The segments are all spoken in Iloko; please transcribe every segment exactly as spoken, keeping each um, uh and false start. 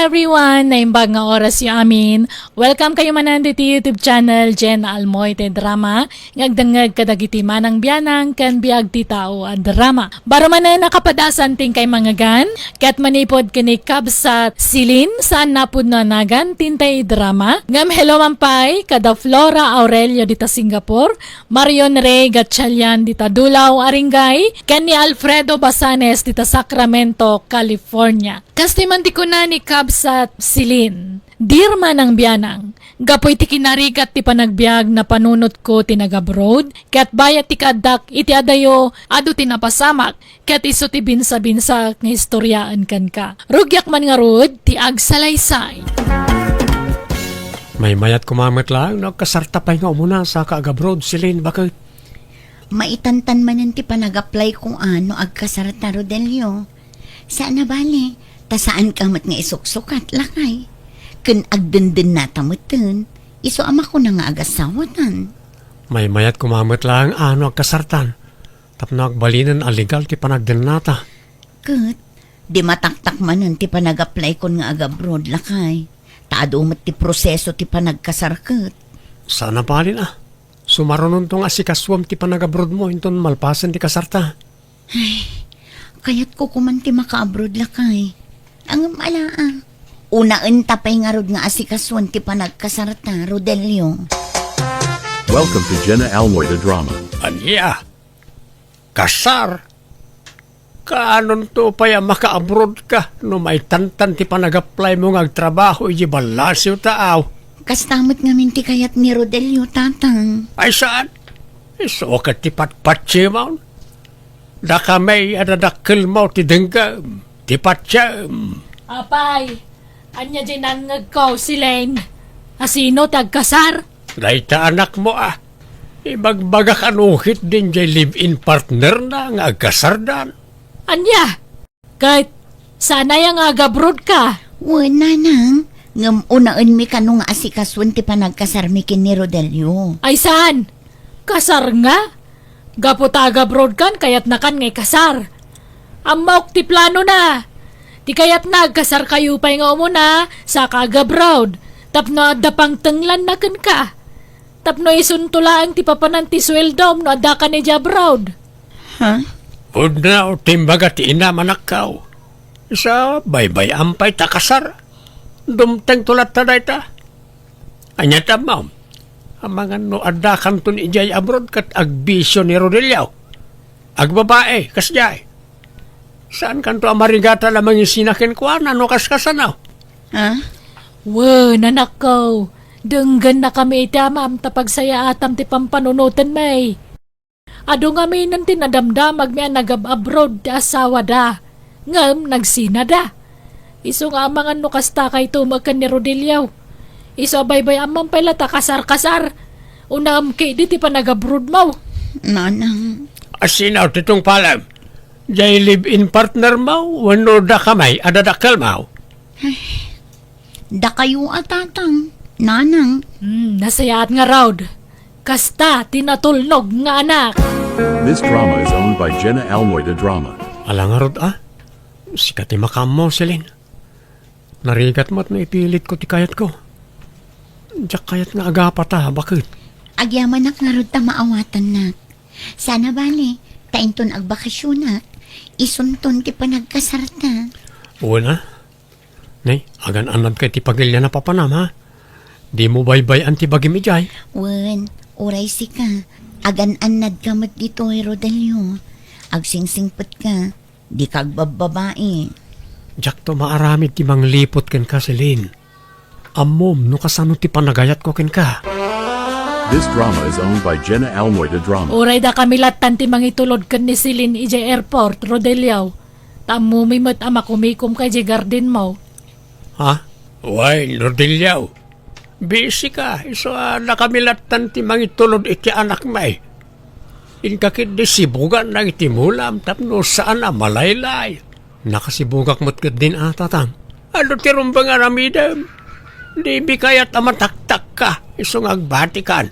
Everyone, naimbag nga oras yo amin. Welcome kayo manen diti YouTube channel, Jen Almoite Drama, nga agdengngeg kadagiti manang bianang ken biag ti tao a drama. Baro manen a kapadasan ti inkay mangngegan, ket manipud ken ni Kabsat Celine, saan napudno a nagan ti intay drama. Ngem hello man pay, kada Flora Aurelio dita Singapore, Marion Rey Gatchalian dita Dulao, Aringay, ken ni Alfredo Basanes dita Sacramento, California. Kas ti man ti kuna ni Kabsat Celine, "Dear manang bianang, gapu iti kinarigat ti panagbiag napanunotko ti nag-abroad, ket bayat ti kaaddak iti adayo, adu ti napasamak, ket isu ti binsabinsaak nga istoriaen kenka. Rugiak man ngarud ti agsalaysay." Maymayat koma met laeng no agkasarta pay nga umuna sa ka ag-abroad, Celine, baket? Maitantan manen ti panag-apply ko a no agkasarta, Rodelio. Saan a bale, ta saan ka met nga isuksukat, lakay. Ken agdendennata metten, isu a makuna nga agasawatan. Maymayat koma met laeng a no agkasartan, tapno agbalinen a legal ti panagdennata. Ket, di mataktak manen ti panag-apply kon nga ag-abroad, lakay. Ta adu met ti proseso ti panagkasar ket. Saan a bale a. Sumarunonto nga asikasuem ti panag-abroad mo inton malpasen ti kasarta. Ay, kayatko koman ti maka-abroad, lakay. Ngem ala a. Unaenta pay ngarud nga asikasuen ti panagkasarta, Rodelio. Welcome to Jenna Almoy the Drama. Ania? Kasar? Kaanonto pay a maka-abroad ka no maitantan ti panag-apply mo nga agtrabaho iti ballasiw ta aw? Kasta met ngamin ti kayat ni Rodelio, tatang. Ay saan? Isu ket ti patpatsimon. Dakami a dadakkelmo ti denggem, ti patiem. Apay, ania diay nangngegko, Celine? Asino ti agkasar? Dayta anakmo a. Ibagbagak a no ketdin diay live-in partnerna nga agkasardan. Ania? Ket, saan aya nga agabroad ka? Wen, nanang, ngem unaenmi kano nga asikasuen ti panagkasarmi ken ni Rodelio. Ay saan? Kasar nga? Gapu ta agabroad kan, kayatna kan nga ikasar. Ammok ti planona. Ti kayatna, agkasar kayo pay nga umuna, saka agabroad. Tapno adda pangtenglanna kenka. Tapno isunto laeng ti papanan ti sueldom no adda kan idiay abroad. Ha? Pudno ti imbaga ti inam, anakko. Sa baybay-am pay ta kasar. Dumtengto latta dayta. Ania ti ammom? Amangan no addakanton idiay abroad ket agbisio ni Rodelio. Agbabai, kasdiay. Saankanto a marigatan a mangisina kenkuana no kaskasano? Ha? Wen, anakko, denggennakami iti amam ta pagsayaatam ti pampanunotenmi. Adu ngaminen ti nadamdamagmi a nagab-abroad ti asawada, ngem nagsinada. Isu nga amangan no kasta kayto met ken ni Rodelio. Isu a baybay-am man pay latta kasar-kasar. Unaem ketdi ti panagabroadmo. Nanang. Asino ti tungpalem? Diay live-in partnermo wenno dakami a dadakkelmo? Ay, dakayo a tatang, nanang. Hmm, nasayaat ngarud. Kasta ti natulnog nga anak. This drama is owned by Jenna Almoy de Drama. Ala ngarud a? Sika ti makaammo, Celine. Narigat met no ipilitko ti kayatko. Diak kayat nga agapata, baket? Agyamanak ngarud ta maawatannak. Saan a bale, ta inton agbakasionak, isunton ti panagkasarta. Wen a. Ne, agan-annadka iti pagilian a papanam, ha? Dimo baybay-an ti bagim idiay. Wen, uray sika, agan-annadka met ditoy, Rodelio. Agsingsingpetka, dika agbabbabai. Diakto maaramid ti mangliput kenka, Celine. Ammom no kasano ti panagayatko kenka. This drama is owned by Jenna Almoy de Drama. Uray dakami lattan ti mangitulod ken ni Celine idiay airport, Rodelio. Ta ammomi met a makumikomka idiay gardenmo. Ha? Wen, Rodelio. Busy ka, isu a dakami lattan ti mangitulod iti anakmi. Inka ketdi sibugan dagiti mulam tapno saan a malaylay. Nakasibugak met ketdin a, tatang. Adu ti rumbeng a aramidem. Dibi kayat a mataktakka, isu nga agbatikan.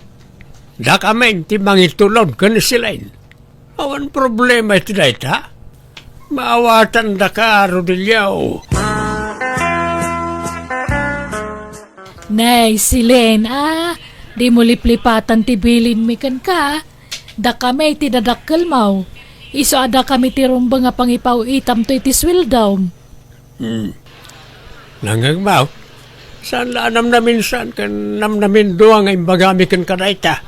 Dakamin ti mangitulod ken ni Celine. Awan problema iti dayta. Maawatandaka, Rodelio. Nay, Celine, a, dimo liplipatan ti bilinmi kenka. Dakami ti dadakkelmo. Isu a dakami ti rumbeng a pangipaw-itam toy ti sueldom. Hmm. Nangngegmo, saan la a namnaminsan ken namnamindua nga imbagami kenka dayta.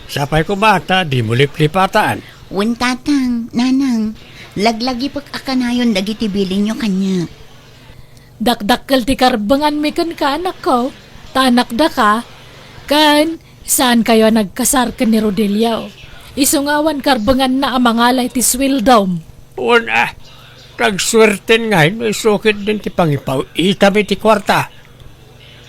Sapay koma ta dimo liplipatan. Wen, Tatang, Nanang, laglagipek a kanayon dagiti bilinyo kaniak. Dakdakkel ti karbenganmi kenka, anakko, ta anakdaka, ken saankayo a nagkasar ken ni Rodelio. Isu nga awan karbenganna a mangala iti sueldom. Wen, a, nagsuerten ngay no isu ketdin ti pangipaw-itam iti kuarta.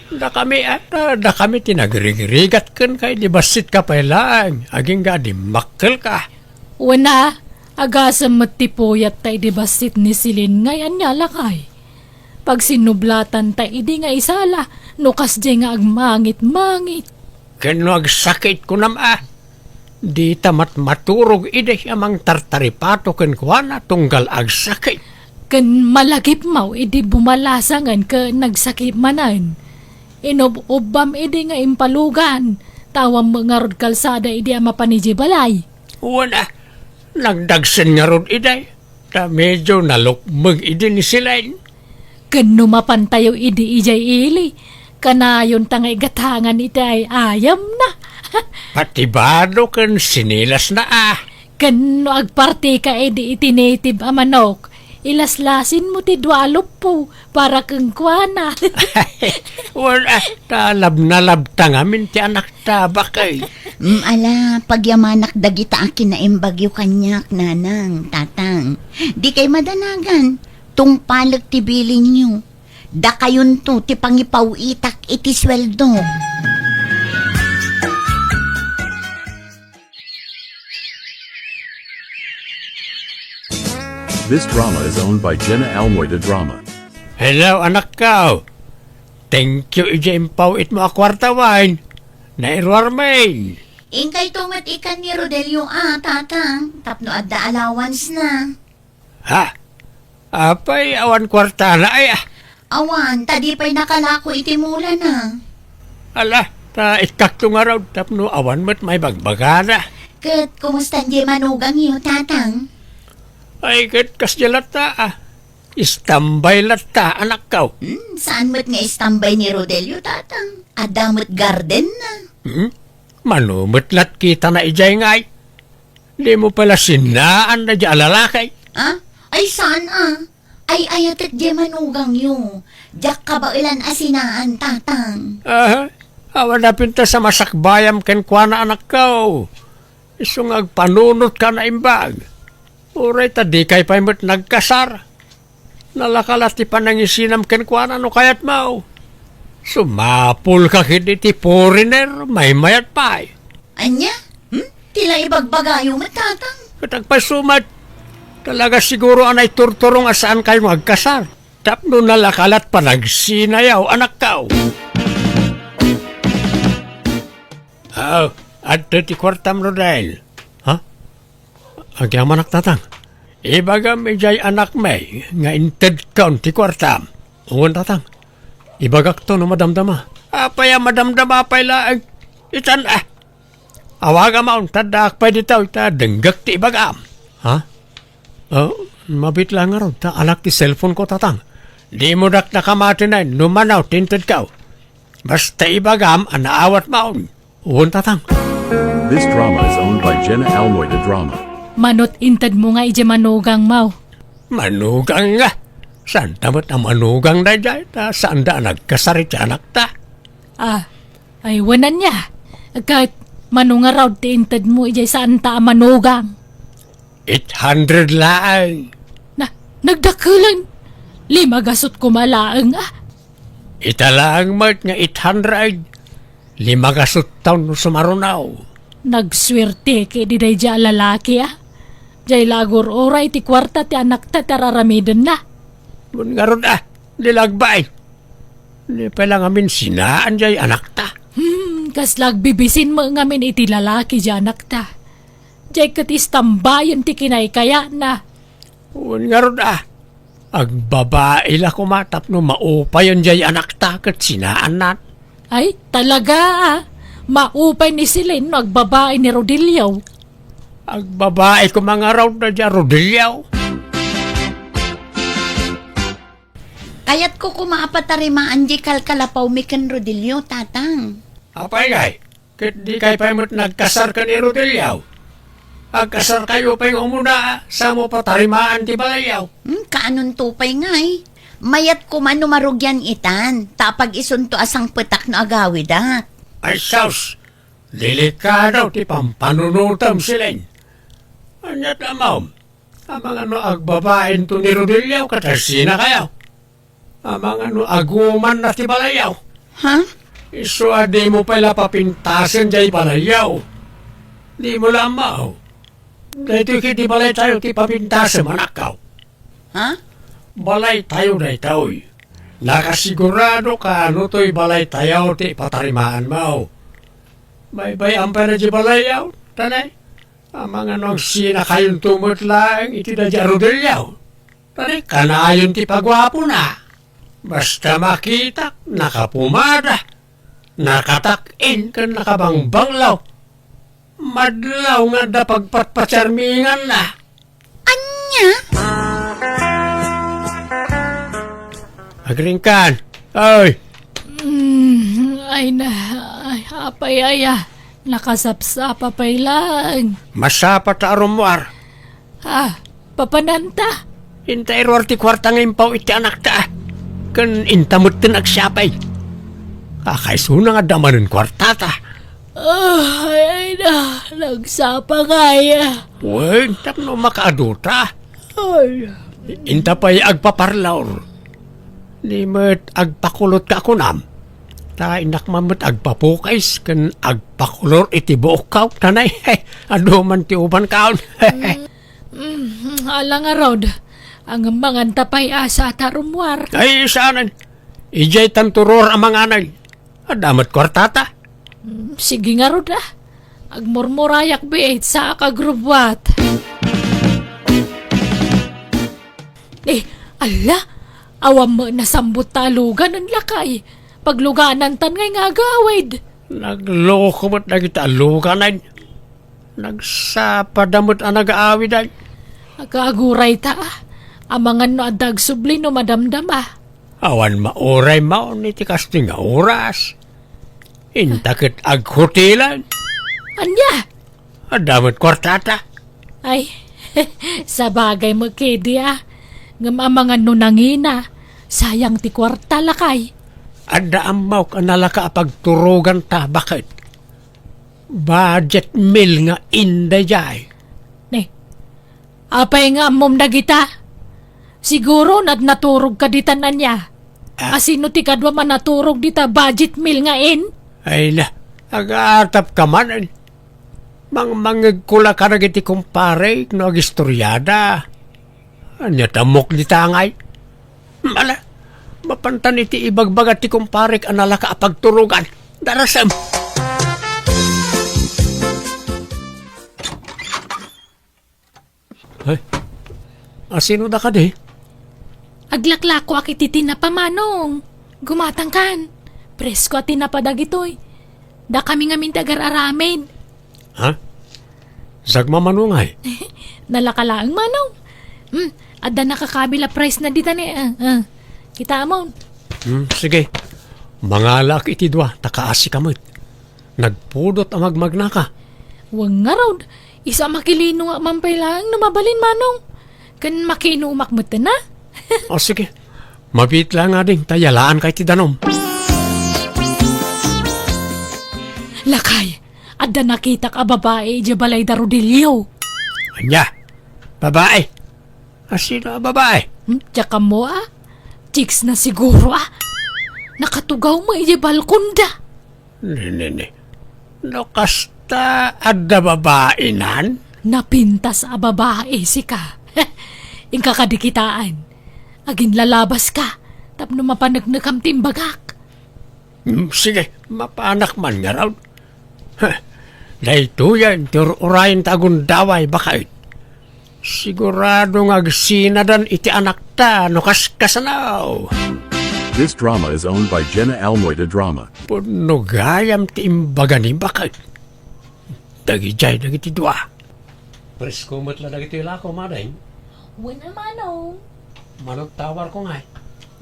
Dakami, a, dakami ti nagrigrigat kenka idi bassitka pay laeng, agingga a dimmakkelka. Wen, a, agasem met ti puyat ta idi bassit ni Celine ngay ania lakay. Pagsinnublatan ta idi nga isala, no kasdiay nga agmangit-mangit. Ken no agsakit, kunam a, dita met maturog idi a mangtartaripato kenkuana tunggal agsakit. Ken malagipmo idi bumalasangen ken nagsakit manen. Inub-ubbam idi nga impalugan, ta awan met ngarud kalsada idi a mapan idiay balay. Wen, a, nagdagsen ngarud idi. Ta medio nalukmeg idi ni Celine. Ken no mapantayo idi idiay ili, kanayonta nga igatangan iti ay-ayamna. Pati bado ken sinilasna, a. Ken no agpartika idi iti native a manok, ilaslasinmo ti dua a luppo para kenkuana. Wen, a, ta labnalabta ngamin ti anakta, bakay. Mm, ala, pagyamanak dagita a kinaimbagyo kaniak, Nanang, Tatang. Dikay madanagan, tungpalek ti bilinyo. Dakayonto ti pangipaw-itak iti sueldo. This drama is owned by Jenna Almoy de Drama. Hello, anakko. Thank you iti impaw-itmo a kuarta, wen. Nairuarmi. Inkayto met ikan ni Rodelio a, Tatang, tapno adda allowance na. Ha? Apay, awan kuartana, ay, a. Awan, ta di pay nakalako iti mulana. Ala, ta ikkakto ngarud tapno awan met maibagbagana. Ket kumusta diay manugangyo, Tatang? Ay, ket kasdiay latta, a. Istambay latta, anakko. Hmm, saan met nga istambay ni Rodelio, Tatang? Adda met gardenna. Hmm? Mano met lat kitana idiay ngay? Dimo pay la sinaan daydiay a lalaki? Ah? Ay, saan a? Ay-ayatek diay manugangyo. Diak kabaelan a sinaan, Tatang. Aha. Awan a pintas a masakbayam kenkuana, anakko. Isu nga agpanunotka a naimbag. Uray ta dikay pay met nagkasar. Nalaka la ti panangisinam kenkuana no kayatmo. Sumapulka ketdi iti foreigner, maymayat pay. Ania? Hmm? Ti la ibagbagayo met, Tatang? Ket agpayso met. Talaga siguro a naiturturong a saankayo nga agkasar. Tapno nalaka lat panagsinayo, anakko. Aw, adtoy ti kuartam, Rodel. Ha? Agyamanak, Tatang. Ibagam idiay anakmi nga intedkon ti kuartam. Wen, Tatang. Ibagakto no madamdama. Apay a madamdama pay laeng? Itan, a. Awagam a, addaak pay ditoy ta denggek ti ibagam. Ha? Oh, mabiit la ngarud ta alak ti cellphone ko, Tatang. Dimo dakdakamaten no mano ti intedko. Basta ibagam a naawatmon. Wen, Tatang. This drama is owned by Jenna Almoy de Drama. Mano ti intedmo nga idiay manugangmo? Manugang nga. Saanta met a manugang daydiay, ta saanda a nagkasar iti anakta. Ah, ay, wen ania. Ket mano ngarud ti intedmo idiay saanta a manugang? Eight hundred laeng. Na, nagdakkelen. Lima gasut koma laeng, a. Ita laeng met nga eight hundred. Lima gasut taon no sumaruno. Nagsuerteki daydiay a lalaki, a. Diay la agur-uray ti kuarta ti anakta ti ar-aramidenna. Wen ngarud, a, di la agbain. Di pay la ngamin sinaan diay anakta. Hmm, kasla agbibisin met ngamin iti lalaki diay anakta. Diay ket istambayen ti kinaykayatna. Wen ngarud, a. Agbabai la koma tapno maupayen diay anakta ket sinaanna. Ay, talaga, ah. Maupay ni Celine no agbabae ni Rodelio. Agbabae koma ngarud daydiay a Rodelio. Kayatko koma a patarimaan diay kalkalapawmi ken Rodelio, Tatang. Apay ngay, ket dikay pay met nagkasar ken ni Rodelio? Agkasarkayo pay nga umuna, sa mo patarimaan ti balayyo. Hmm, kaanonto pay ngay? Mayat koma no marugian itan, ta apag-isunto a sangpetak no agawidak. Ay sus, delikado ti pampanunotem, Celine. Ania ti ammom? Amangan no agbabainto ni Rodelio ket agsinakayo. Amangan no agumanna ti balayyo. Ha? Isu a dimo pay la papintasen diay balayyo. Dimo la ammo. Daytoy ketdi balaytayo ti papintasem, anakko. Ha? Balaytayo daytoy. Nakasigurado ka no toy balaytayo ti patarimaanmo. Baybay-am pay daydiay balayyo, tanay. Amangan no agsinakayonto met laeng iti daydiay a Rodelio. Tanay, kanayon ti paguapona. Basta makitak, nakapumada, nakatak-in ken nakabangbanglo. Madlaw nga adda pagpatpacharminganna. Ania? Agriingkan. Oy! Mm, ay na, ay, apay aya, nakasapsapa pay laeng. Masapa ta a rummuar. Ah, papananta? Inta iruar ti kuarta nga impaw iti anakta. Ken inta metten agsiapay. Kakaisuna nga adda manen kuartata. Ah, ay, ay na, nagsapa ngay. Wen, tapno makaadota. Ay. Inta pay agpaparlor. Ni met agpakulot ka kunam. Ta innak man met agpapukis ken agpakulor iti buokko. Tanay, adu man ti ubankaon. Mm, mm, ala ngarud. Ang manganta pay asa ta rummuar. Ay, saanen. Idiay tanto ruar a manganay. Adda met kuartata. Mm, sige ngarud, ah. Agmurmurayak biit sa kagrubwat. Eh, ala, awan met nasambut ta aluganen, lakay. Pagluganantan ngay nga agawid. Nagloko met dagiti aluganen. Nagsapada met a nagaawid ay. Agagurayta, ah. Amangan no adda agsubli no madamdama. Awan mauray maon iti kastoy nga oras. Inta ket aghotelan. Ania? Adda met kuartata. Ay, sabagay met ketdi, ah. Ngem amangan no nangina, sayang ti kuarta, lakay. Adda ammok a nalaka a pagturoganta, baket. Budget meal nga in daydiay. Ne, apay nga ammom dagita? Siguro nat-, naturogka ditan ania? Ah. Asino ti kaduam a naturog dita budget meal nga in? Ay na, agatapka man. Mangmangegko la kadagiti kumparek no agistoriada. Ania ti ammok dita ngay? Ala, mapantan iti ibagbaga ti kumparek a nalaka a pagturogan. Darasem! Ay, asino da kadi? Aglaklakoak iti tinapa, Manong. Gumatangkan. Presko a tinapa dagitoy. Dakami ngamin ti agar-aramid. Ha? Sagmamano ngay? Nalaka laeng, Manong. Hmm, adda nakakabil a price na dita ni, ah, ah. Kitaamon. Hmm, sige. Mangalaak iti dua, ta kaasika met. Nagpudot a magmagnaka. Wen ngarud, isu a makilinongak man pay laeng no mabalin, Manong. Ken makiinumak metten, a? O, sige. Mabiit laeng ading, ta yalaanka iti danum. Lakay, adda nakitak a babai idiay balay da Rodelio. Ania? Babai? Asino a babai? Hmm, diak ammo, a? Chicks na siguro, a? Nakatugaw met idiay balkonda. Ne, ne, ne. No kasta, adda babainan? Napintas a babai, sika. Inka kadi kitaan. Aginlalabaska, tapno mapaneknekam ti imbagak. Hmm, sige, mapanak man ngarud. Heh, daytoyen ti ur-urayen ta agundaway, baket. Sigurado nga agsinadan iti anakta no kaskasano. This drama is owned by Jenna Almoida Drama. Pudno gayam ti imbaga ni baket. Dagidiay dagiti dua. Presko met la dagiti lako, Madeng. Wen a, Manong. Manong tawarko ngay.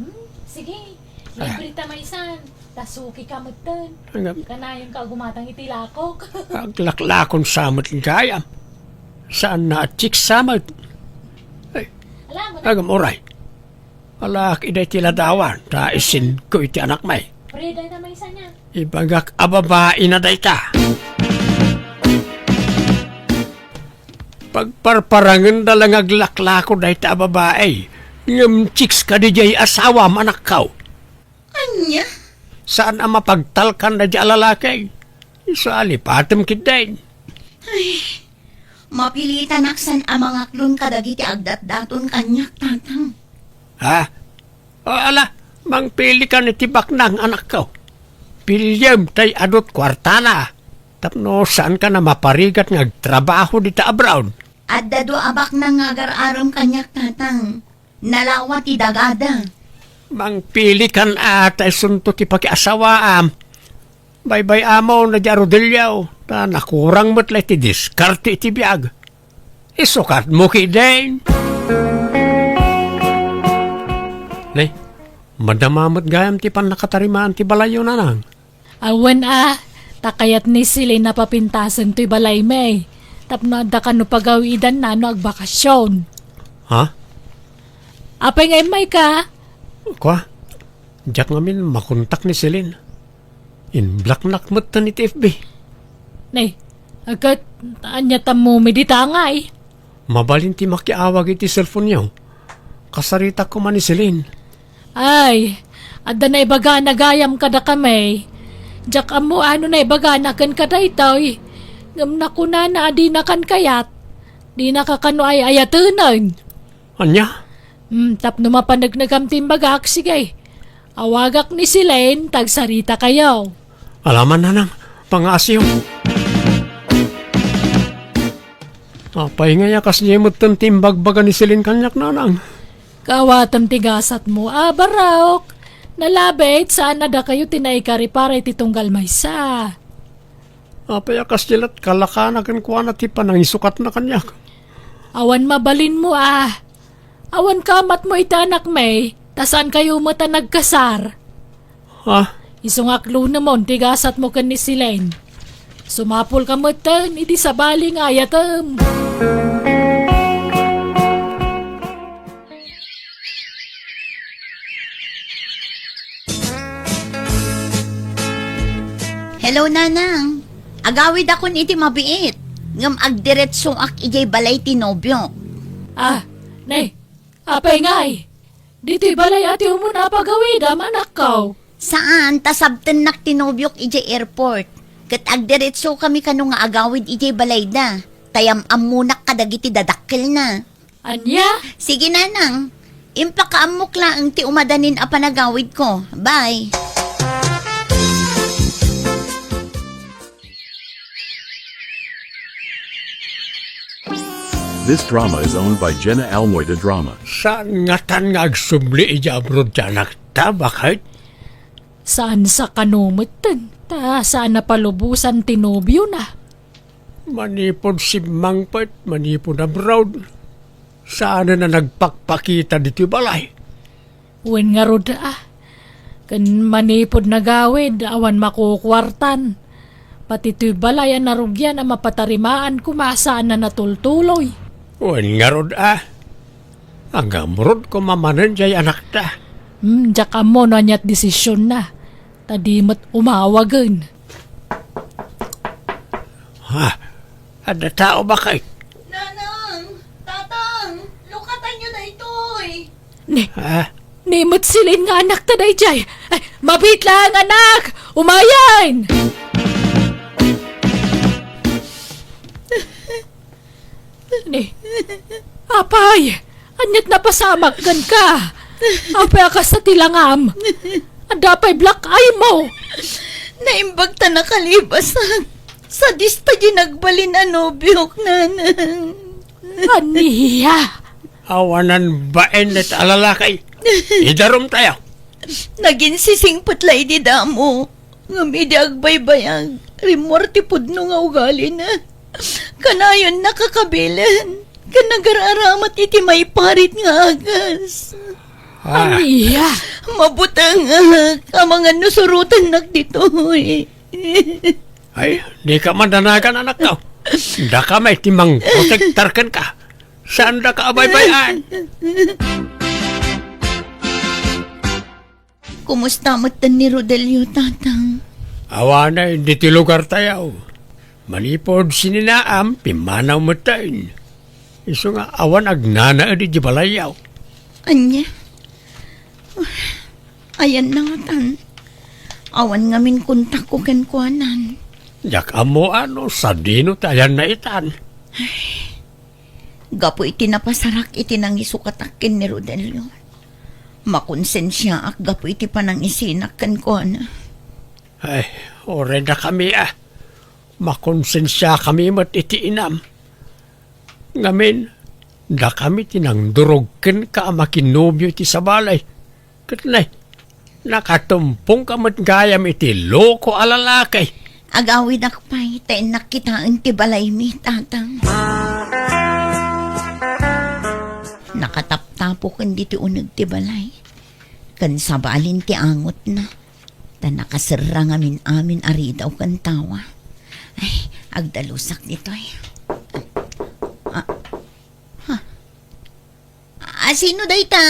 Hmm, sige. Ah. Libre ta maysan. Ta suki ka metten. Kanayon ka gumatang iti lakok. Aglaklakon sa met gayam. Saan na a chicks sa met. Ay, agam, uray. Alaak iday ti ladawan, ta isinko iti anakmi. Pre, dayta maysa niya. Ibagak a babaina dayta. Pagparparangenda la nga aglaklako dayta a babai, ngem chicks kadi diay asawam, anakko. Ania? Saan a mapagtalkan daydiay a lalaki. Isu a lipatem ketdin. Ay, mapilitanak saan a mangaklon kadagiti agdatdaton kaniak, Tatang. Ha? O, ala, mangpilikan iti baknang, anakko. Piliem tay adu't kuartana. Tapno saankan a maparigat nga agtrabaho dita abroad. Adda dua a baknang nga agar-arem kaniak, Tatang. Nalawa ti dagada. Mangpilikan a ta isunto ti pakiasawaam. Baybay-amon daydiay a Rodelio, ta nakurang met la iti diskarte iti biag. Isukatmo ketdin. Ne, madama met gayam ti pannakatarimaan ti balayyo, Nanang. Awan a, ta kayat ni Celine a papintasen toy balaymi. Tapno adda kano pagawidanna no agbakasyon. Ha? Apay nga immayka? Kua, diak ngamin makontak ni Celine. In-blocknak metten iti F B. Nay, agkat, ania tammomi dita ngay? Mabalin ti makiawag iti cellphone-yo. Kasaritak koma ni Celine. Ay, adda naibagana gayam kadakami. Diak ammo no naibagana kenka daytoy. Ngem nakunana a dinakan kayat. Dinaka kano ay-ayatenen. Ania? Hmm, tapno mapanegnegam ti imbagak, sige. Awagak ni Celine, ta agsaritakayo. Alaman, Nanang, pangaasiyo. Apay ngay a kasdiay metten ti imbagbaga ni Celine kaniak, Nanang? Kaawatem ti gasatmo a barok. Nalabit, saan a dakayo ti naikaripara iti tunggal maysa. Apay a kasdiay lat kalakana kenkuana ti panangisukatna kaniak? Awan mabalinmo a. Awan kamatmo iti anakmi, ta saankayo met a nagkasar. Ha? Isu nga aklonemon ti gasatmo ken ni Celine. Sumapulka metten iti sabali nga ayatem. Hello, Nanang. Agawidakon iti mabiit, ngem agdiretsoak idiay balay ti nobiok. Ah, ne, apay ngay? Ditoy balay a ti umuna a pagawidam, anakko. Saan, ta sabtennak ti nobiok idiay airport. Ket agdiretsokami kano nga agawid idiay balayda. Ta yam-ammonak kadagiti dadakkelna. Ania? Sige, Nanang. Impakaammok laeng ti umadanin a panagawidko. Bye. This drama is owned by Jenna Almoida Drama. Saan ngatan nga agsubli idiay abroad ti anakta, baket? Saan sa kano metten, ta saan a palubosan ti nobiona. Manipud simmangpet, manipud abroad, saanen a nagpakpakita ditoy balay. Wen ngarud a, ken manipud nagawid, awan makukuartan. Pati toy balay a narugian a mapatarimaan koma saan a natultuloy. Wen ngarud a, agamrod koma manen diay anakta. Hmm, diak ammo no aniat desisionna. Ta di met umawagen. Ha? Adda tao, baket? Nanang! Tatang! Lukatanyo daytoy! Ne, Ha? ne met Celine nga anakta daydiay! Ay, mabiit laeng, anak! Umayen! Ne, apay, aniat napasamak kenka? Apay a kasta ti langam? Adda pay black eye mo? Naimbag ta nakalibasak. Sadista diay nagbalin a nobiok, Nanang. Ania? Awanan bain dayta a lalaki. Idarum tayo. Naginsisingpet la idi damo, ngem idi agbaybayag, rimmuar ti pudno nga ugalina. Kanayonna kakabilen, ken nagar-aramat iti maiparit nga agas. Ah. Ania? Mabutengak, amangan no surotennak ditoy. Ay, dika madanagan, anakko. Daka met ti mangprotektar kenka. Saandaka a baybay-an. Kumusta metten ni Rodelio, Tatang? Awanen ditoy lugartayo. Manipud sininaam, pimmanaw metten. Isu nga awan agnanaed iti balayyo. Ania? Ayanna ngatan. Awan ngamin kontakko kenkuanan. Diak ammo no sadino ti ayanna itan. Gapu iti napasarak iti nangisukatak ken ni Rodelio, makonsensiaak gapu iti panangisinak kenkuana. Ay, uray dakami a. Makonsensiakami met iti inam. Ngamin, dakami ti nangdurog kenka a makinobio iti sabali. Ket nay, nakatumpongka met gayam iti loko a lalaki. Agawidak pay ta innak kitaen ti balaymi, Tatang. Nakataptapoken ditoy uneg ti balay. Ken sabalin ti angotna. Ta nakaserra ngamin amin a ridaw ken tawa. Ay, agdalusak ditoy. Ah, ha. Asino dayta?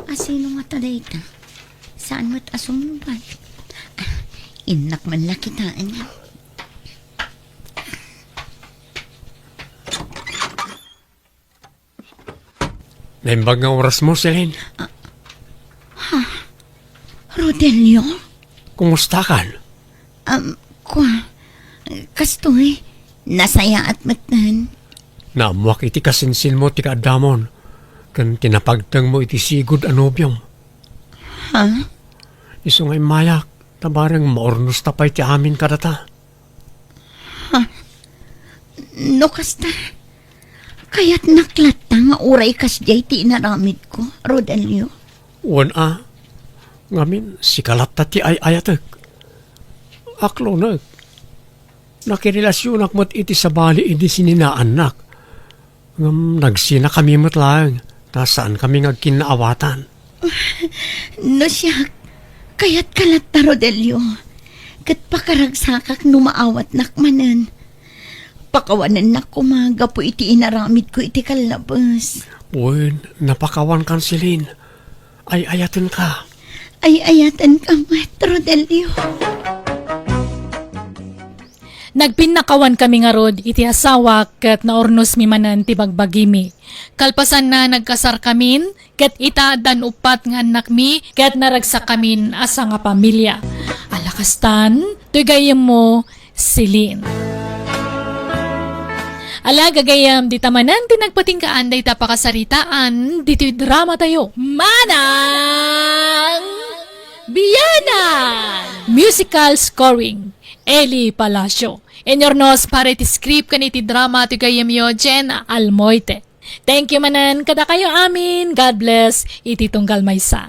Asino ngata dayta? Saan met a sumungbat? Ah, innak man la kitaen. Naimbag nga orasmo, Celine. Ah, ha? Rodelio? Kumustakan? Um, kua, kastoy, nasayaat metten. Naammoak iti kasinsinmo ti kaaddamon, ken ti napagtengmo iti sigud a nobiom. Ha? Isu nga immayak, ta bareng maurnosta pay ti amin kadata. Ha? No kasta, kayatnak latta nga uray kasdiay ti inaramidko, Rodelio? Wen a, ngamin, sika latta ti ay-ayatek. Aklonek, nakirelasionak met iti sabali idi sininaannak. Ngem nagsinakami met laeng, ta saankami nga agkinnaawatan. No siak, kayatka latta, Rodelio. Ket pakaragsakak no maawatnak manen. Pakawanennak koma gapu iti inaramidko iti kallabes. Wen, napakawankan, Celine. Ay-ayatenka. Ay-ayatenka met, Rodelio. Nagpinnakawankami ngarud iti asawak ket naurnosmi manen ti bagbagimi. Kalpasanna, nagkasarkamin, ket ita, addan uppat nga annakmi, ket naragsakkamin a sangapamilia. Ala kastan, toy gayyemmo, Celine. Ala, gagayyem, dita manen ti nagpatinggaan dayta pakasaritaan ditoy dramatayo. Manang Bianan! Musical scoring, Eli Palacio. Inurnos para iti script ken iti drama ti gayyemyo, Jen Almoite. Thank you manen kadakayo amin. God bless iti tunggal maysa.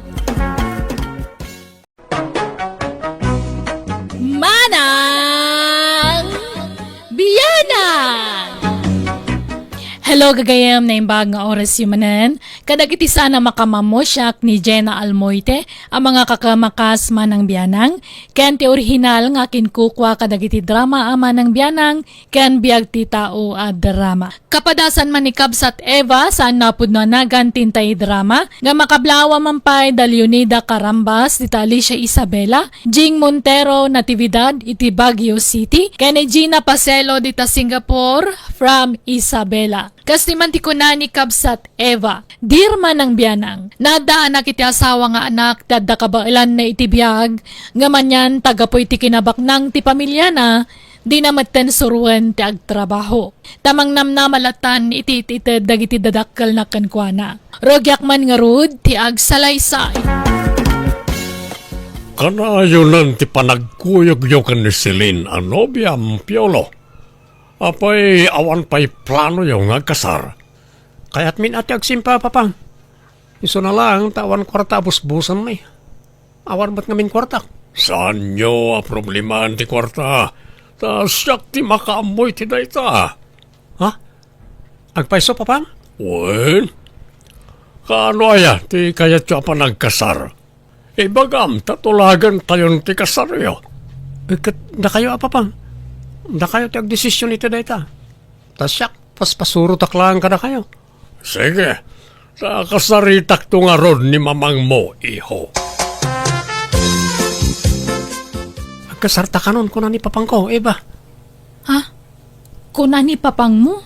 Manang Bianan! Hello, gagayyem, naimbag nga orasyo manen. Kadagiti saan a makamammo, siak ni Jenna Almoite, a mangakakamakas Manang Bianang, ken ti orihinal nga akinkukua kadagiti drama a Manang Bianang ken Biag ti Tao a drama. Kapadasan man ni Kabsat Eva, saan a pudno a nagan ti intay drama, nga makablawa man pay da Leonida Carambas, dita Alicia Isabela, Jing Montero, Natividad, iti Baguio City, ken ni Gina Pacelo, dita Singapore, from Isabela. Kas ti man ti kuna ni Kabsat Eva, "Dear Manang Bianang, naddaanak iti asawa nga anak ti adda kabaelanna iti biag, ngem anian ta gapu iti kinabaknang ti pamiliana, dina metten suroen ti agtrabaho. Ta mangnamnama lattan iti it-ited dagiti dadakkelna kenkuana. Rugiak man ngarud ti agsalaysay." Kanayonan ti panagkuyogyo ken ni Celine a nobiam, Piolo. Apay, awan pay planoyo nga agkasar? Kayatmin a ti agsimpa, Papa. Isuna laeng ta awan kuarta a busbusenmi. Awan met ngamin kuartak. Saanyo a problemaan ti kuarta, ta siak ti makaammo iti dayta. Ha? Agpayso, Papang? Wen? Kaano aya ti kayatyo a panagkasar? Ibagam ta tulagentayon ti kasaryo. Eh, ket dakayo a, Papang? Dakayo ti agdesisyon iti dayta. Ta siak, paspasurotak laeng kadakayo. Sige, ta kasaritakto ngarud ni mamangmo, iho. Agkasarta kanon, kuna ni Papangko, Eva. Ha? Kuna ni Papangmo?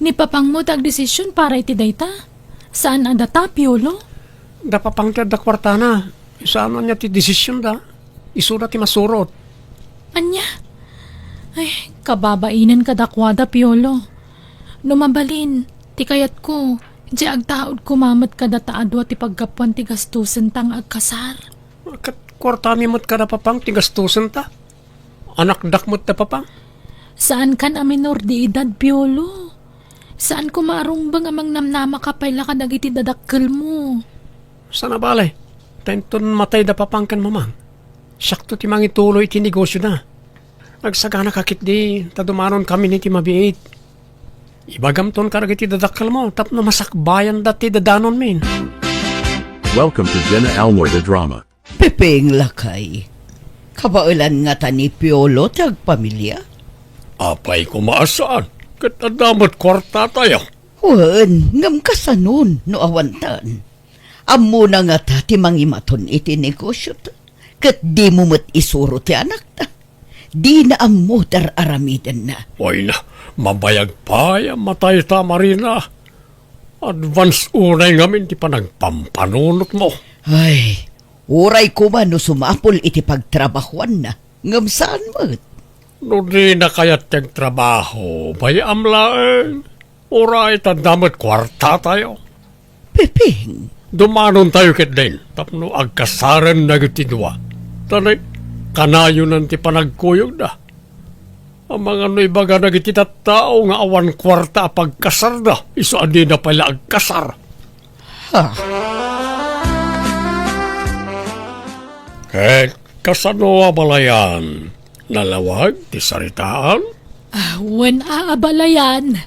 Ni Papangmo ti agdesisyon para iti dayta? Saan a data, Piolo? Da Papang ti adda kuartana. Saan ania ti desisyonda? Isuda ti masurot. Ania? Ay, kababainen kadakuada, Piolo. No mabalin, ti kayatko, diay agtaud koma met kadata a dua ti paggapuan ti gastosenta nga agkasar. Ket kuartami met kada Papang ti gastosenta? Anakdak met da Papang? Saankan a menor de edad, Piolo. Saan koma a rumbeng a mangnamnamaka pay la kadagiti dadakkelmo. Saan a bale, ta inton matay da Papang ken Mamang, siakto ti mangituloy iti negosioda. Agsaganaka ketdi ta dumanonkamin iti mabiit. Ibagamton kadagiti dadakkelmo tapno masakbayanda ti dadanonmin. Welcome to Jenna Almoy the Drama. Pepeng, lakay, kabaelan ngata ni Piolo ti agpamilia? Apay koma a saan, ket adda met kuartatayo. Wen, ngem kasanon no awantan? Ammona ngata ti mangimaton iti negosiota, ket dimo met isuro ti anakta. Dina ammo ti ar-aramidenna. Ay na, mabayag pay a matayta, Marina. Advance unay ngamin ti panagpampanunotmo. Ay, uray koma no sumapul iti pagtrabahuanna, ngem saan met. No dina kayat ti agtrabaho, bay-am laeng. Uray ta adda met kuartatayo. Pepeng. Dumanontayo ketdin tapno agkasaren dagiti dua. Ta nay, kanayonan ti panagkuyogda. Amangan no ibaga dagiti tattao nga awan kuarta a pagkasarda, isu a dida pay la agkasar. Ha? Ket kasano a balayan? Nalawag ti saritaan? Ah, wen a, abalayan.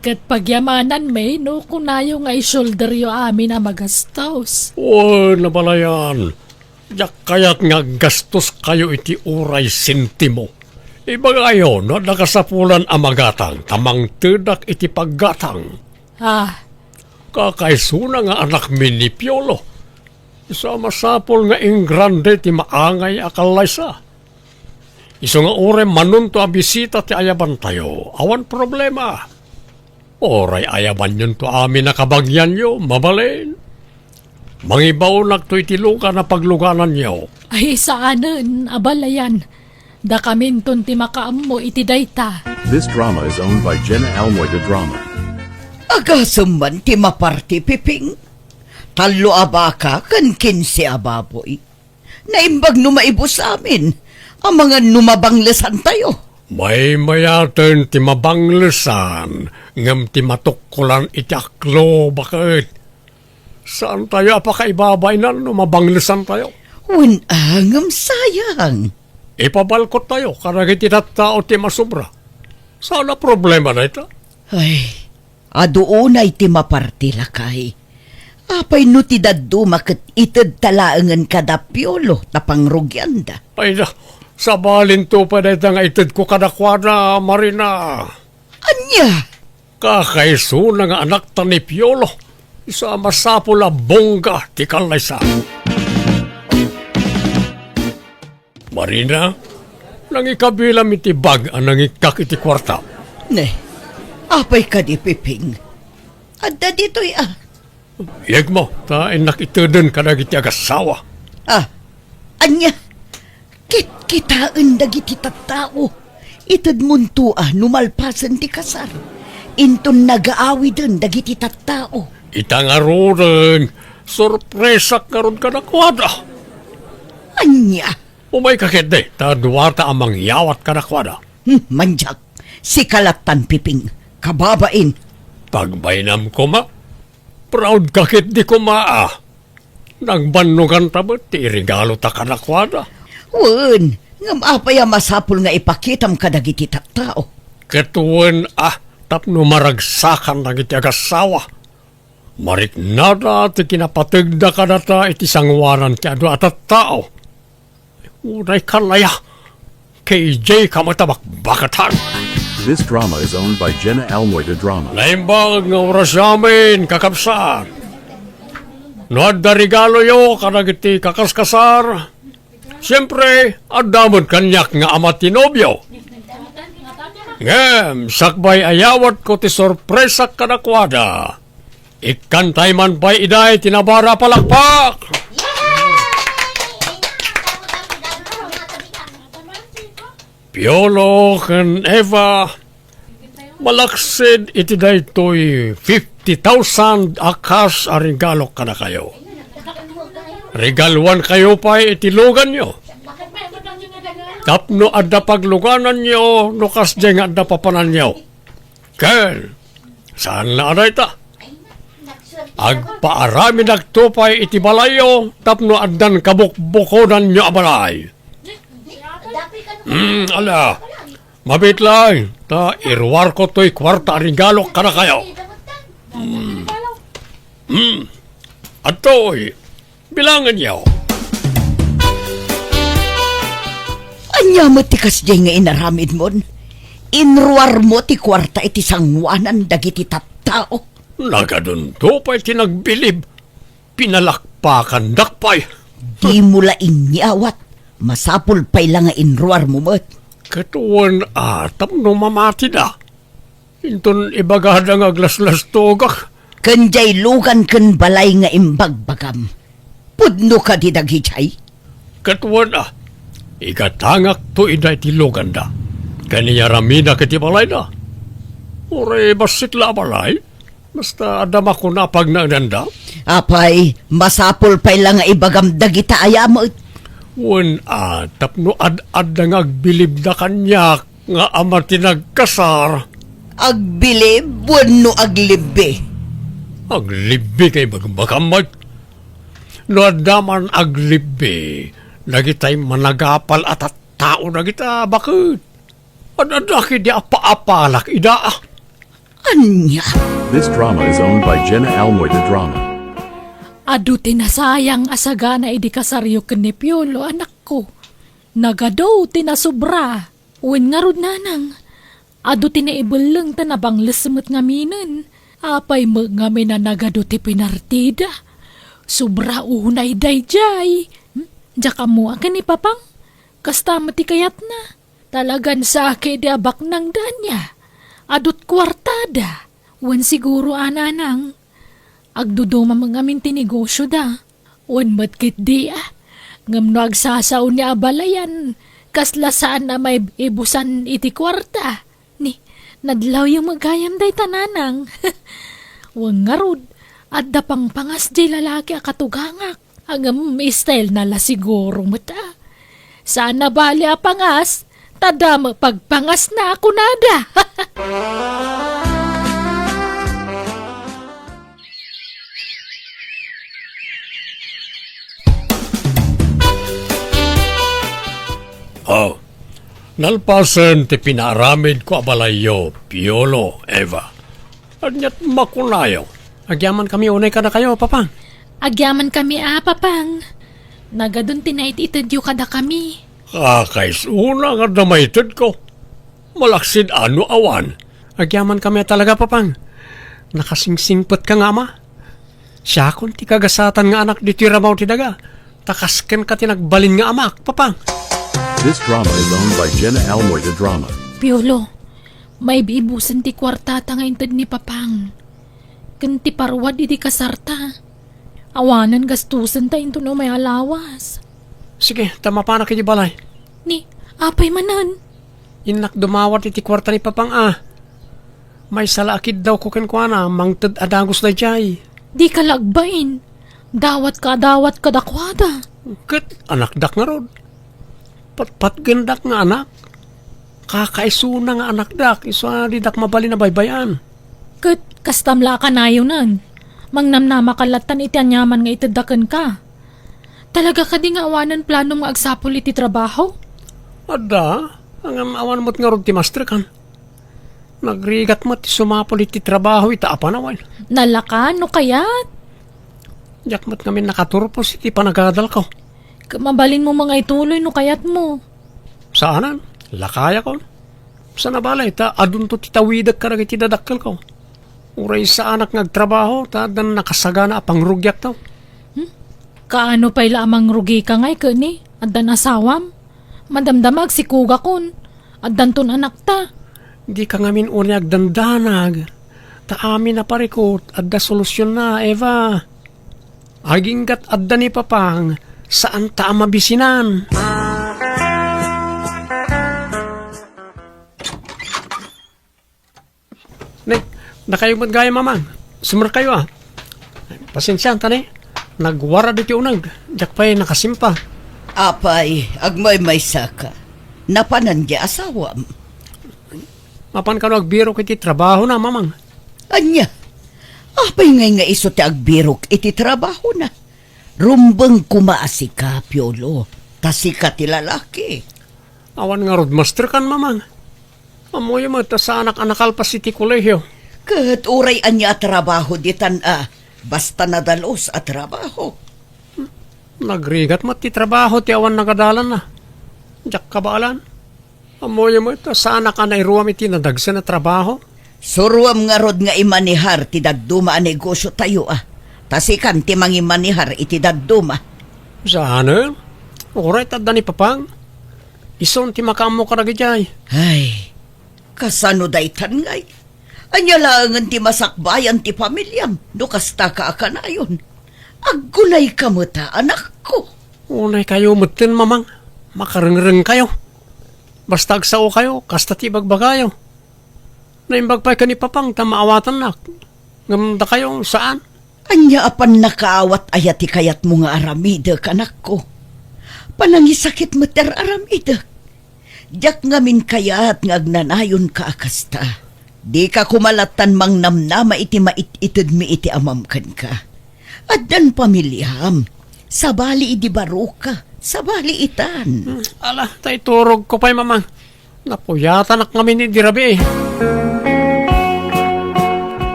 Ket pagyamananmi no kunayo nga i-shoulderyo amin a magastos. Wen, abalayan. Diak kayat nga aggastoskayo iti uray sentimo. Ibagayo no adda kasapulan a magatang ta mangtedak iti paggatang. Ah. Kakaisuna nga anakmi ni Piolo. Isu a masapul nga ingrande ti maangay a kallaysa. Isu nga uray manunto a bisita ti ayabantayo, awan problema. Uray ayabanyonto amin a kabagianyo, mabalin. Mangibaonakto iti lugan a paglugananyo. Ay, saanen, abalayan. Dakaminton ti makaammo iti dayta. This drama is owned by Jenna Almoy the Drama. Agasem man ti maparti, Piping. Tallo a baka ken kinse a baboy. Naimbag no maibus amin, amangan no mabanglesantayo. Maymayaten ti mabanglesan, ngem ti matukkolan iti aklo, baket. Saantayo a pakaibabainan no mabanglesantayo. Wen a, ngem sayang. Ipabalkottayo kadagiti tattao ti masobra. Saan a problema dayta. Ay, adu unay ti maparti, lakay. Apay no ti dadduma ket itedta laengen kada Piolo ta pangrugianda? Ay da, sabalinto pay dayta nga itedko kadakuada, Marina. Ania? Kakaisuna nga anakta ni Piolo, isu a masapul a bongga ti kallaysa. Marina, nangikabilam iti bag a nangikkak iti kuarta. Ne, apay kadi, Piping? Adda ditoy a. Yegmo, ta innak iteden kadagiti agassawa. Ah, ania? Kitkitaen dagiti tattao. Itedmonto a no malpasen ti kasar. Inton nagaawiden dagiti tattao. Ita ngaruden, sorpresak ngarud kadakuada. Ania? Umayka ketdi, ta duata a mangyawat kadakuada. Hmm, mandiak. Sika lattan, Piping. Kababain. Pagbainam koma. Proud ka ketdi koma, a. Nagbannoganta met ti iregalota kadakuada. Wen, ngem apay a masapul nga ipakitam kadagiti tattao? Ket wen, a, tapno maragsakan dagiti agassawa. Mariknada ti kinapategda kadata iti sangoanan ti adu a tattao. Unay kanaya, K J ka met a bakbakatan. This drama is owned by Jenna Almoy de Drama. Naimbag nga oras amin, kakabsat. No adda regaloyo kadagiti kakaskasar, siempre, adda met kaniak nga ama ti nobio. Ngem, sakbay a yawatko ti sorpresak kadakuada. Ikkantay man pay iday ti nabara palakpak! Piolo ken Eva, malaksid iti daytoy fifty thousand a cash a regalo kadakayo. Regaluankayo pay iti luganyo. Tapno adda paglugananyo no kasdiay nga adda papananyo. Ken, saan la a dayta. Agpaaramidakto pay iti balayyo tapno addan kabukbukodanyo a balay. Hmm, ala, mabiit laeng, ta iruarko toy kuarta a regalo kadakayo. Hmm. Hmm. Adtoy, bilangenyo. Ania met ti kasdiay nga inaramidmon? Inruarmo ti kuarta iti sangoanan dagiti tattao. Nagadunto pay ti nagbilib. Pinalakpakandak pay. Dimo la inyawat. Masapul pay la nga inruarmo met. Ket wen a, tapno mamatida. Inton ibagada nga aglaslastogak. Ken diay lugan ken balay nga imbagbagam, pudno kadi dagidiay? Ket wen a, igatangakto ida iti luganda, ken iyaramidak iti balayda. Uray bassit la a balay, basta adda makuna a pagnaedanda. Apay, masapul pay la nga ibagam dagita aya met. Wen a, tapno ad-adda nga agbilibda kaniak, nga ama ti nagkasar. Agbilib wenno aglibbi? Aglibbi kay bagbagam met. No adda man aglibbi, dagitay managapal a tattao dagita baket. Ad-adda ketdi a paapalak ida. Ania? This drama is owned by Jenna Almoy de Drama. Adu ti nasayang a sagana idi kasaryo ken ni Piolo, anakko. Nagadu ti nasobra. Wen ngarud, nanang, adu ti naibelleng ta nabangles met ngaminen. Apay met ngamin a nagadu ti pinartida? Sobra unay daydiay. Hmm? Diak ammo a ken ni Papang. Kasta met ti kayatna. Talagan saan ketdi a baknangda ania. Adut kuartada. Wen siguro a, nanang. Agduduma met ngamin ti negosioda. Wen met ketdi a. Ngem no agsasaoen nga abalayan, kasla saan a maibusan iti kuarta. Ni, nadlawyo met gayam dayta, nanang. Wen ngarud, adda pangpangas diay lalaki a katugangak. Ngem style na la siguro met a. Saan a bali a pangas, ta damo pagpangasna a kunada. Oh, nalpasen ti pinaaramidko a balayyo, Piolo, Eva. Aniat makunayo? Agyamankami unay kadakayo, Papang. Agyamankami a, Papang. Nagadun ti naititedyo kadakami. Kakaisuna nga adda maitedko. Malaksid a no awan. Agyamankami a talaga, Papang. Nakasingsingpetka nga ama. Siakon ti kagasatan nga anak ditoy ramaw ti daga. Ta kas kenka ti nagbalin nga amak, Papang. This drama is owned by Jenna Almoy de Drama. Piolo, maibibusen ti kuartata nga inted ni Papang. Ken ti parwad iti kasarta. Awanen gastosenta inton umay a lawas. Sige, ta mapanak iti balay. Ni, apay manen? Innak dumawat iti kuarta ni Papang a. Maysa la a kiddawko kenkuana, mangted a dagus daydiay. Dika la agbain. Dawatka a dawat kadakuada. Ket anakdak ngarud. Patpatgendak nga anak. Kakaisuna nga anakdak, isu a didak mabalin a baybay-an. Ket kastam la a kanayonan. Mangnamnamaka lattan iti aniaman nga itedda kenka. Talaga kadi nga awanen planom nga agsapul iti trabaho? Adda, ngem awan met ngarud ti mastrekan. Nagrigat met ti sumapul iti trabaho ita a panawen. Nalaka, no kayat? Diak met ngamin nakaturpos iti panagadalko. Ket mabalinmo nga ituloy no kayatmo. Saanen, lakayakon. Sana balay, ta adunto ti tawidek kadagiti dadakkelko. Uray saanak nga agtrabaho, ta addan nakasagana a pangrugiakto. Hmm? Kaano pay la a mangrugika ngay, keni? Addan asawam? Madamdama agsikugakon. Addanton anakta. Dika ngamin uray agdandanag. Ta amin a parikut, adda solusionna, Eva. Aginggat adda ni Papang, saanta a mabisinan. Ne, dakayo met gayam, Mamang. Sumerkayo, a. Pasensiaanta ne. Nagwarad iti uneg. Diak pay nakasimpa. Apay, agmaymaysaka. Napanan ti asawam. Mapan kano agbirok iti trabahona, Mamang. Ania? Apay ngay nga isu ti agbirok iti trabahona? Rumbeng koma a sika, Piolo, ta sika ti lalaki. Awan ngarud mastrekan, Mamang. Ammoyo met a saanak a nakalpas iti kolehio. Ket uray ania a trabaho ditan a, basta nadalus a trabaho. Nagrigat met ti trabaho ti awan nagadalanna. Diak kabaelan. Ammoyo met a saanak a nairuam iti nadagsen a trabaho. Suroam ngarud nga imanehar ti dadduma a negosiotayo, a. Ta sikan ti mangimanehar iti dadduma. Saanen? Uray ta adda ni Papang. Isun ti makaammo kadagiti ay. Ay, kasano daytan ngay? Ania laengen ti masakbayan ti familiam no kastaka a kanayon? Aggunayka met a, anakko. Unaykayo metten, Mamang. Makarengrengkayo. Basta agsaokayo, kasta ti ibagbagayo. Naimbag pay ken ni Papang ta maawatannak. Ngem dakayo, saan? Ania a pannakaawat aya ti kayatmo nga aramidek, anakko? Panangisakit met ti ar-aramidek. Diak ngamin kayat nga agnanayonka a kasta. Dika koma lattan mangnamnama iti mait-itedmi iti amam kenka. Addan pamiliam. Sabali idi baroka. Sabali itan. Hmm, ala, ta iturogko pay, Mamang. Napuyatanak ngamin idi rabii.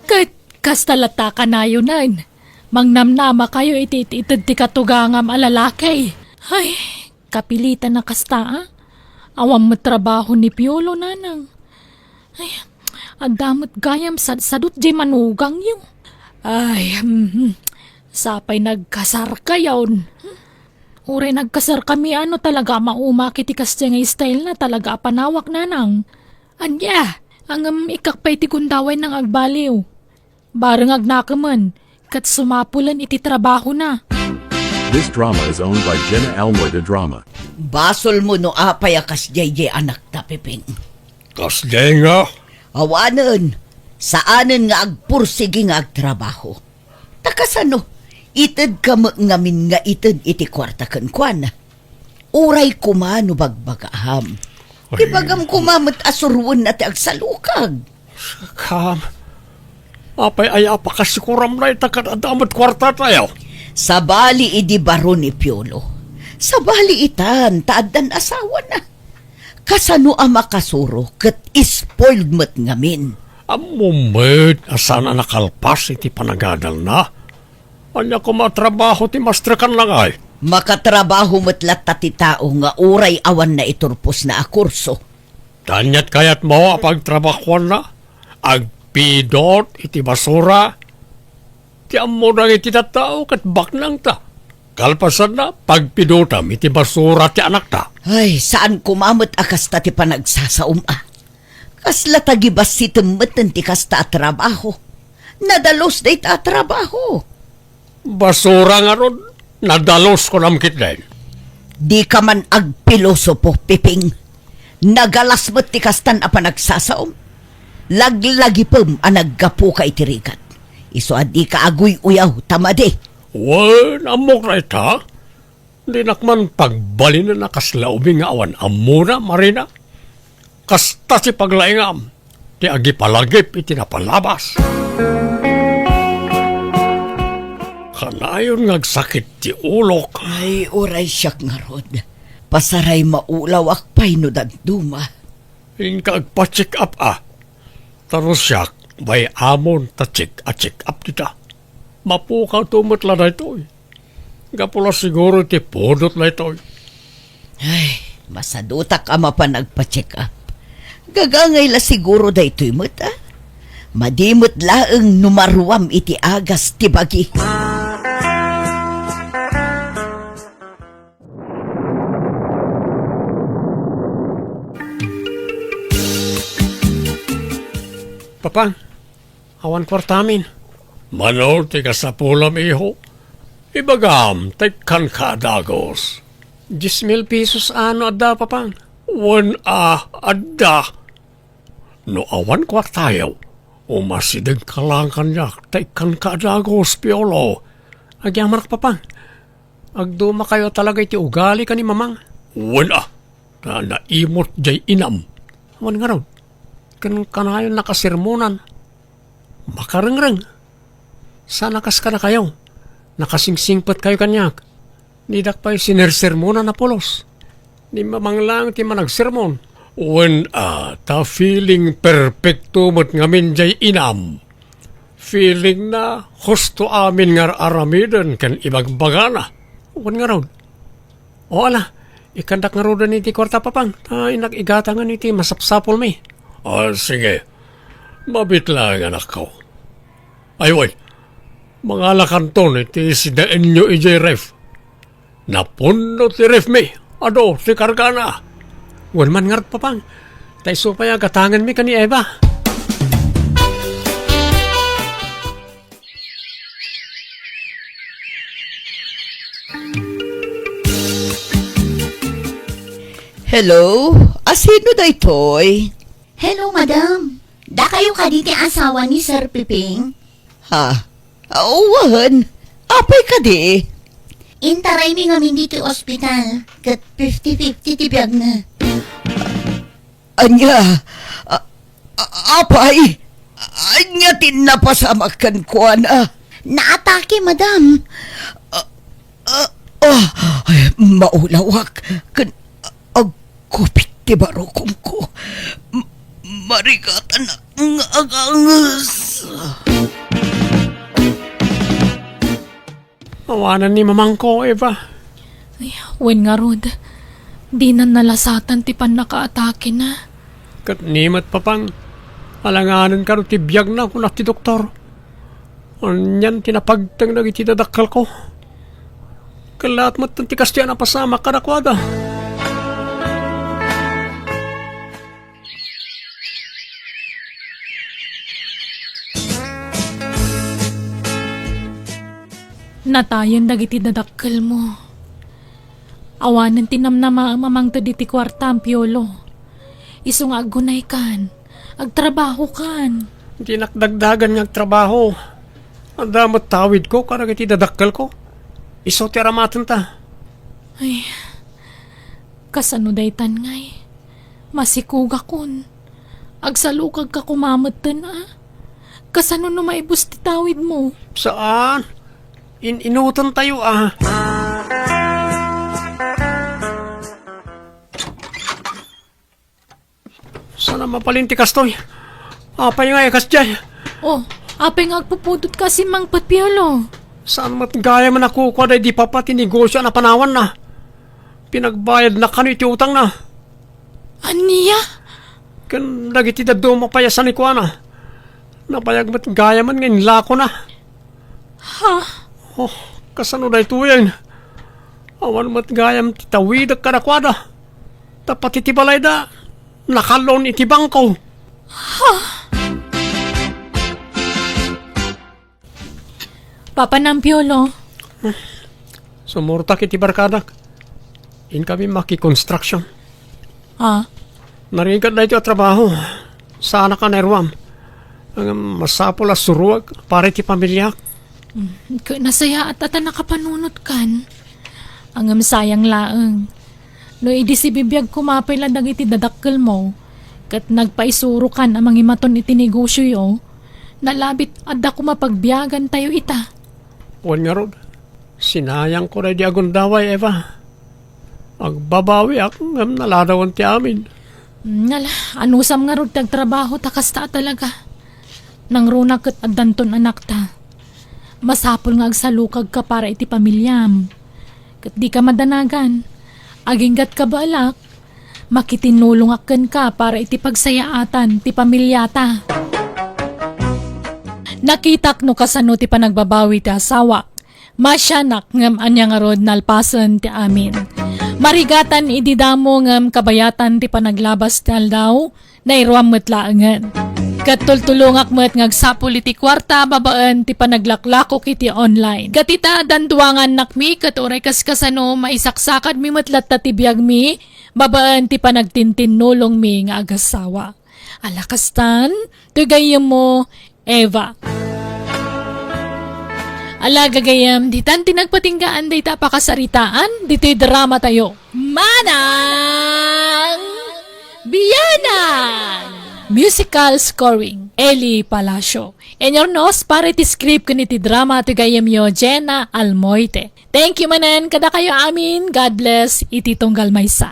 Ket kasta latta kanayonen. Mangnamnamakayo iti it-ited ti katugangam a lalaki. Ay, kapilitan a kasta, a. Awan met trabaho ni Piolo, nanang. Ay, adda met gayam sadsadot diay manugangyo. Ay, mhm. Sapay nagkasarkayon. Uray nagkasarkami, ano, talaga a maumak iti kasdiay nga style na, talaga a panawak, nanang. Ania, ngem ikkak pay ti gundaway nang agbaliw. Bareng agnakemen, ket sumapulen iti trabahona. This drama is owned by Jenna Almoy de Drama. Basolmo no apay a kasdiay diay anakta, Pepeng. Kasdiay nga? Awanen, saanen nga agpursigi nga agtrabaho. Ta kasano, itedka met ngamin nga ited iti kuarta kenkuana. Uray koma no bagbagaam. Ti bagam koma met a suroenna ti agsalukag. Sakam. Apay aya a pakasikuram dayta ket adda met kuartatayo? Sabali idi baro ni Piolo. Sabali itan ta addan asawana. Kasano a makasuro ket spoiled met ngamin? Ammom met a saan a nakalpas iti panagadalna. Ania koma a trabaho ti mastrekanna ngay? Makatrabaho met latta ti tao nga uray awan naiturposna a kurso. Ania ti kayatmo a pagtrabahoanna? Agpidot iti basura? Ti ammo dagiti tattao ket baknangta. Kalpasanna, pagpidotam iti basura ti anakta. Ay, saan koma met a kasta ti panagsasaom, a. Kasla tagibassitem metten ti kasta a trabaho. Nadalus dayta a trabaho. Basura ngarud, nadalus kunam ketdin. Dika man agpilosopo, Piping. Nagalas met ti kastan a panagsasaom. Laglagipem a naggapuka iti rigat. Isu a dika aguy-uyaw, ta madi. Wen, ammok dayta. Dinak man pagbalinen a kasla ubing nga awan ammona, Marina. Kasta ti paglaingam ti agipalagip iti napalabas. Kanayon nga agsakit ti ulok. Ay, uray siak ngarud. Pasaray maulawak pay no dadduma. Inka agpa-check up a. Ta no siak, bay-amon ta check a check up dita. Mapukaw to met la daytoy. Gapu la siguro iti pudot daytoy. Ay, masadutak a mapan agpa-check up. Gagangay la siguro daytoy met, a? Madi met laeng no maruam iti agas ti bagi. Papa, awan kuartamin. Mano ti kasapulam, iho? Ibagam, ta ikkanka a dagus. Dies mil pesos a no adda, Papa? Wen a, adda. No awan kuartayo, umasidegka laeng kaniak, ta ikkanka a dagus, Piolo. Agyamanak, Papa. Agdumakayo talaga iti ugali ken ni Mamang. Wen a, ta naimot jay inam. Wen ngarud, ken kanayon nakasermonan. Makarengreng. Saan a kas kadakayo, nakasingsingpetkayo kaniak. Didak pay sinersermonan a pulos. Ni Mamang laeng ti managsermon. Wen a, ta feeling perfecto met ngamin jay inam. Feeling na husto amin nga ar-aramiden ken ibagbagana. Wen ngarud. O ala, ikkandak ngaruden iti kuarta, Papang, ta innak igatangen iti masapsapulmi. Ah, sige. Mabit laeng, anakko. Ay, way, mangalakanton iti sidaenyo idiay ref. Napunno ti refmi. Adu ti kargana. Wen man ngarud, Papang. Ta isu pay a gatangenmi ken ni Eva. Hello? Asino daytoy? Hello, madam. Dakayo kadi ti asawa ni Sir Piping? Ha? Awan. Apay kadi? Intaraymi ngamin ditoy ospital, ket fifty fifty ti biagna. Ania? A-, a-, apay? Ania ti napasamak kenkuana? Naatake, madam. A-, a-, a-, ay, maulawak. Ken Agkupit ti barukongko. M-, marigatanak nga aganges. Awanan ni mamangko, Eva. Ay, wen ngarud, dinan nalasatan ti pannakaatakena. Ket ni met, Papang, alanganen kano ti biagna, kuna ti doktor. Anian ti napagteng dagiti dadakkelko? Kellaat metten ti kastoy a napasamak kadakuada. Natayen dagiti dadakkelmo. Awanen ti namnamaem a mangted iti kuartam, Piolo. Isu nga aggunaykan, agtrabahokan. Dinak dagdagan nga agtrabaho. Adda met tawidko kadagiti dadakkelko. Isu ti aramatenta. Ay, kasano daytan ngay? Masikogakon. Agsalukagka koma metten a. Kasano no maibus ti tawidmo? Saan? In-inutentayo a. Saan a mabalin ti kastoy? Apay nga ikas diay? Oh, apay nga agpupudot ka a simmangpet, Piolo? Saan met gayam a kukua daydi papa ti negosyo a napanawanna? Pinagbayadna kano iti utangna. Ania? Ken dagiti dadduma pay a sanikuana. Nabayag met gayamen nga inlakona. Ha? Oh, kasano daytoyen? Awan met gayam ti tawidek kadakuada. Ta pati ti balayda, nakal-on iti bangko. Ha? Papa Nampiolo. Sumurtak iti barkadak. Inkami makikonstruction. Ah? Narigat daytoy a trabaho. Saanak a nairuam. Ngem masapul a suruek para iti pamiliak. Mm, ket nasayaat a ta nakapanunotkan. Ngem sayang laeng. No idi sibibiag koma pay la dagiti dadakkelmo, ket nagpaisurokan a mangimaton iti negosioyo, nalabit adda koma pagbiagantayo ita. Wen ngarud, sinayangko daydi agundaway, Eva. Agbabawiak ngem naladawen ti amin. Nala, anusam ngarud ti agtrabaho ta kasta a talaga. Nangruna ket addanton anakta. Masapul nga agsalukagka para iti pamiliam. Ket dika madanagan. Aginggat kabaelak, makitinnulongak kenka para iti pagsayaatan ti pamiliata. Nakitak no kasano ti panagbabawi ti asawak. Masianak ngem ania ngarud nalpasen ti amin. Marigatan idi damo ngem kabayatan ti panaglabas ti aldaw, nairuam met laengen. Ket tultulongak met nga agsapul iti kuarta babaen ti panaglaklakok iti online. Ket ita, danduangannakmi ket uray kas kasano maisaksakadmi met latta ti biagmi babaen ti panagtintinnulongmi nga agasawa. Ala kastan, ti gayyemmo, Eva. Ala gagayyem, ditan ti nagpatinggaan dayta a pakasaritaan ditoy drama tayo. Manang Bianang! Musical scoring, Eli Palacio. Inurnos para iti script ken iti drama ti gayyemyo, Jenna Almoite. Thank you manen kadakayo amin. God bless iti tunggal maysa.